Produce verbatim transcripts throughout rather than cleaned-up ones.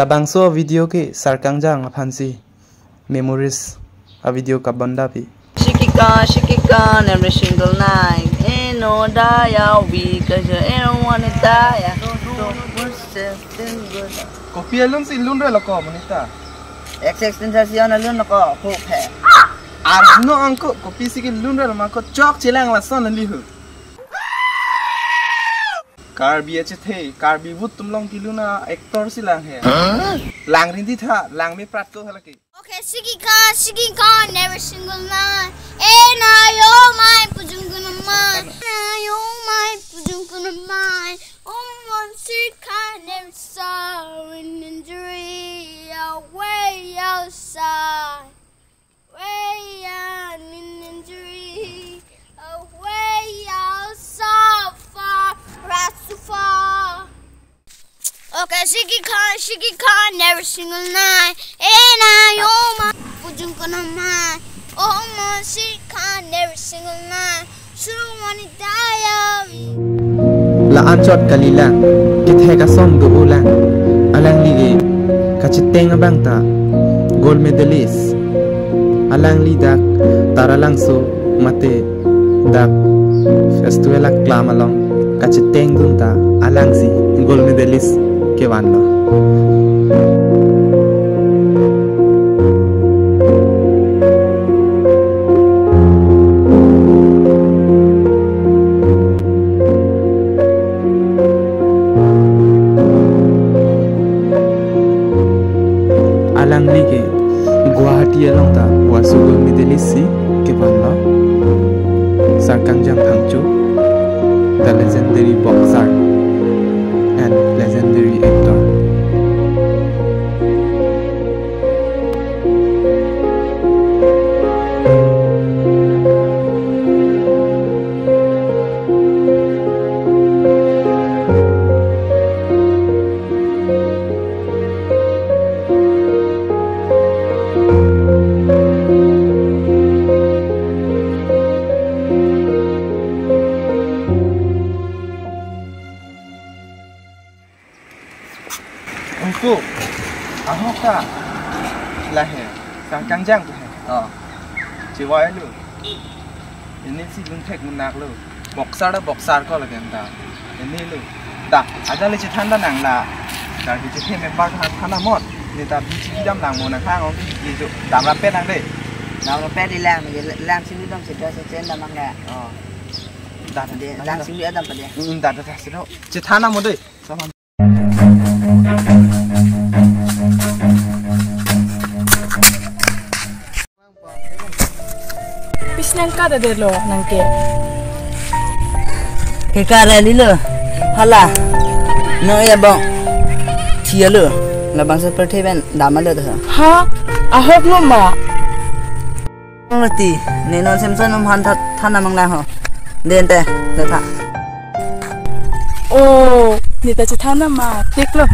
Labangso video ke Sarkangjang aphansi memories a video kabonda pi. Shikika, shikika, every single night. Eno daya, we kaja, eno wanita ya. Kopi alun si lun re loko, monita. X X ten sa si on alun loko, hope hai. Arno angko, kopi si ke lun re loko, chok chelang lason alihu. Karbi achethe, Karbi vote tum long kiluna actor si lang he. Huh? Lang rinti tha, lang me prat ko halake. Okay, shikika, shikika, every single night. Ena yo mai pujung kuna mai. Ena yo mai pujung kuna mai. Oh, one shika, never saw an injury. Away outside. Way out in injury, away out so far, right so far. Okay, shikika, shikika, every single night. Ena yo mai pujung kuna mai. Oh, my shika, every single night. La-anchot kalilang, kethek ason do-olang, alangli ke kacheteng abang ta gold medalist, alangli dak Taralangso mate dak festival aklam along kacheteng dun ta alangsi gold medalist kevanlo. Alangli ke Guwahati along ta Wasu Gold Medalist si kevanlo. Sarkangjang Phangcho, the legendary boxer and legendary actor. Ungku, ahok ta. Lahai, Sarkangjang tu hai. Oh. Chevoi lo. Ini si lun thek munak lo. Boxer ta boxer ko lake ta. Ini lo. Da, aja le chethan ta nang la. Da, di chethe member than than amot. Ni ta bichi dam nang mo nang hang ong di jo. Dam rapet nang de. Dam rapet di lang, di lang sini dam sida se chen dam nang le. Oh. Da, da, de, da, lang da. Sini adam pa de. Hmm, da, da, da, sini. Chethan amot de. Salam. Pis nangkada derlo nangke. Ke kara lilo. Hala. No ya bong. Thia lo. Labangso perthe pen dam lo to. Ha? Ahok lo ma. Nang lati, ne non Samson um han tha, than amang lang ho. Den te, da tha. Oh, ne ta chethan nama, tik lo.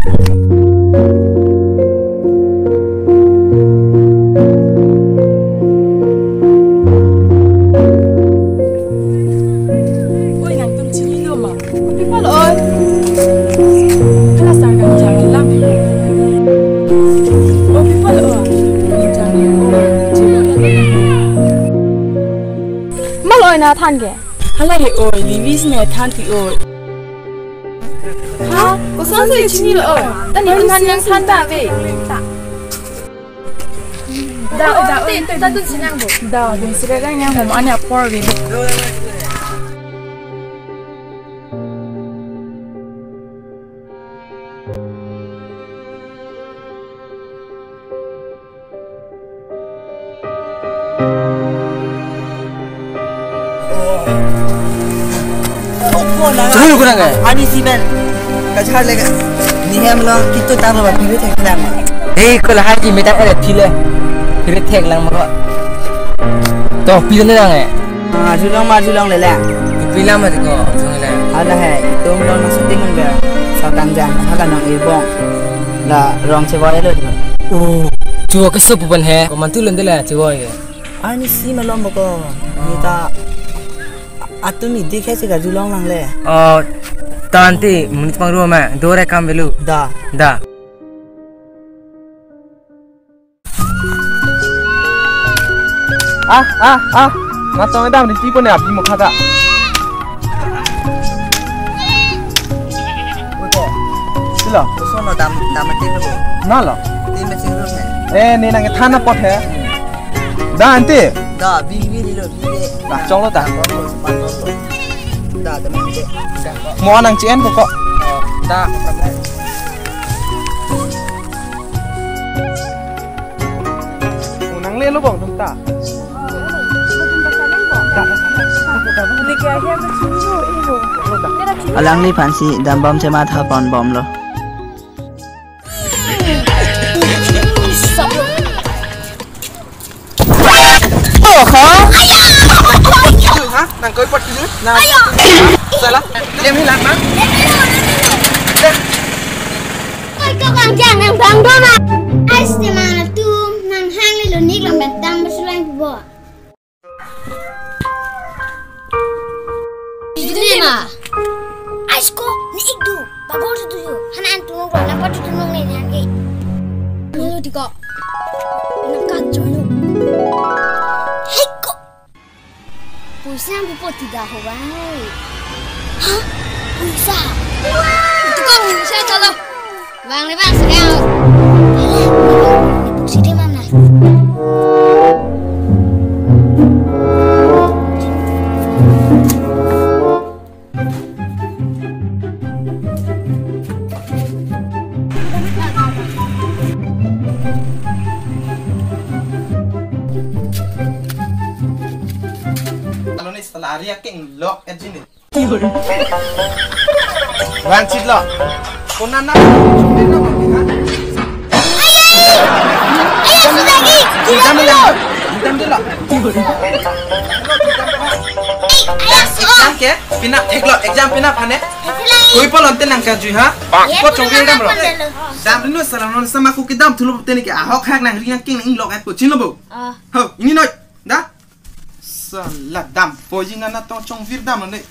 Oi, nangtum chinilo ma. Kopi pulo oi. Hala Sarkangjang alam. Kopi pulo oi. Malo oi, na than ke. Hala he oi, Lewis ne than ti oi. Ha? Kosonsi chinilo oi? Ta ne than nangthan ta ave. Da, da, oi, ta dun si nang bo. Da, dun si nang bo. Ani apor ave. Chahal ko nang eh? Ani si pen. Kachar lega. Ni hem lo kito tang lo ba pire thek lang ma. Eh, ko lahai ji metang eh thile. Pire thek lang ma ko. To pire nang eh? Ah, arjulong ma arjulong lele. Pila ma ko, jong le. Hala hai, itum long nang shooting kan ba. Sarkangjang, hala nang ibong. La rong chevoi lo. Oh, chuo ke sup pen he. Komantu lende la chevoi. Ani si malom ko. Ni ta atum idi khe si arjulong lang le. Oh, tangte monit pangrum ma. Dore kam velo. Da. Da. Ah, ah, ah. Natong dam di tipo ne abi mukha ta. Silo. Sono dam, dam mati ko. Nalo. Di mati ko ne. Eh, ne nang thana pot he. Da ante. Da, bi, bi, di lo, bi, bi. Da, chong lo ta. Da, da, mati. Mo nang chien ko ko. Da, ka pram le. Mo nang le lo bong tum ta. Alangli aphansi dambom chematha ponbomlo. Oho. Ha? Nang koi pot kini? Nang. Salah. Dem hilang, ha? Oi, kau bang jang nang bang doma. Ais te mang atum nang hang le lo nik long bentang besulang bo. Dudun ma. Ais ko ni ik du. Bagor tu yo. Hanan tu ngok na patu tu nong ne nyan ke. Lo di ko. Nang ka jono. Hei ko. Puisa ang pupo tidak ho bang. Hah? Puisa. Itu ko puisa chalo. Bang le bang sedang. Alah, sidi mana? Alo ni sala ari aking lok et jini. Bang chit lo. Kona na. Ayo, sudah ki. Jam lo. Jam lo. Exam ke? Pina thek lo. Exam pina phane. Koi pol ante nang kajui ha. Ko chongvir dam lo. Dam lo sala non sama ko kedam thulo tene ke ahok hak nang ring king nang lok et ko chin lo bo. Ah. Ho, ini noi. Da? Sala dam. Poji nana tong chongvir dam ne.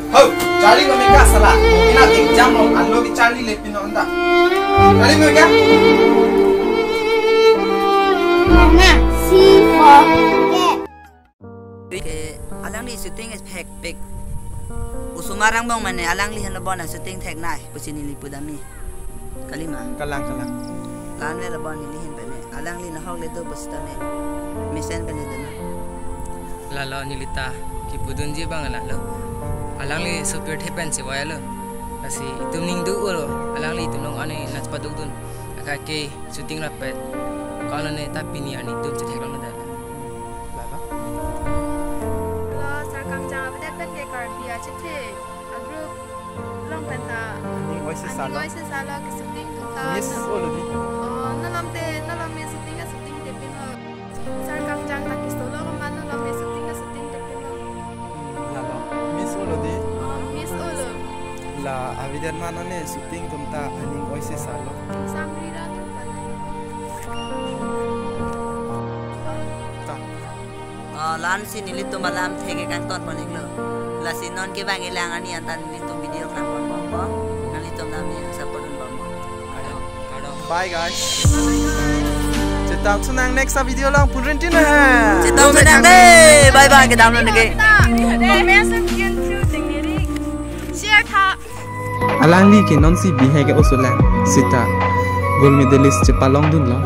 Ho, charli lo meka sala. Ina dik jam lo, alo ki charli le pino anda. Charli lo meka. Mama, si ho. Ke alangli shooting is hekpik. Osomar angbong mane alangli henlo bon shooting theknei pusi neli pudamji. Kalima. Kalang, kalang. La-an le lo bon neli hin pene. Alangli nahok le do pusitame. Mesen pene dona. Lalo neli ta kipudunji bang lalo. Alangli sopirthe pensi wai lo. Lasi itum ning do lo. Alangli itum long ani nat paduk dun. Akake shooting rapet. Kalau ne ta pini ani itum chetheklong da. Lalo. Lo Sarkam Jang avedet pen ke Karbi achethe a-group along pen ta. Ani oise salo. Ani oise salo ke shooting atum ta. Miss olo di. Oh, nalom te, nalom me shooting a-shooting te pin ho. Sarkam Jang ta kiso lo koma nalom me shooting a-shooting te pin ho. Lalo. Miss olo di. Oh, miss olo. La avedet ma nane shooting atum ta aning oise salo. Samri ra tu pala. Ta. Oh, la-ansi nelitum alamthe ke kangton pon iklo. Lasi non ke bang ilang ani anta nelitum video kangton pon po. Nanglitum nami support dun pon po. Kardom. Bye guys. Chetong thunang next video along pun rintin ha. Chetong thunang dei. Bye bye, kedam lo neke. Share tha. Alangli ke nonsi bihek ke oso lang seta gold medalist chepalong dunlo.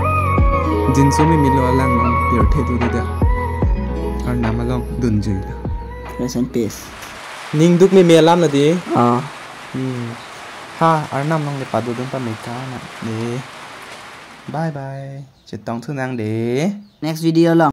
Jinso meme lo alang non pirthe duri da. Arnam along dunjuilo. Rest in peace. Ning duk meme alam na di. Ah. Hmm. Ha, Arnam along le padodun pameka na de. Bye bye. Chetong thunang de. Next video along.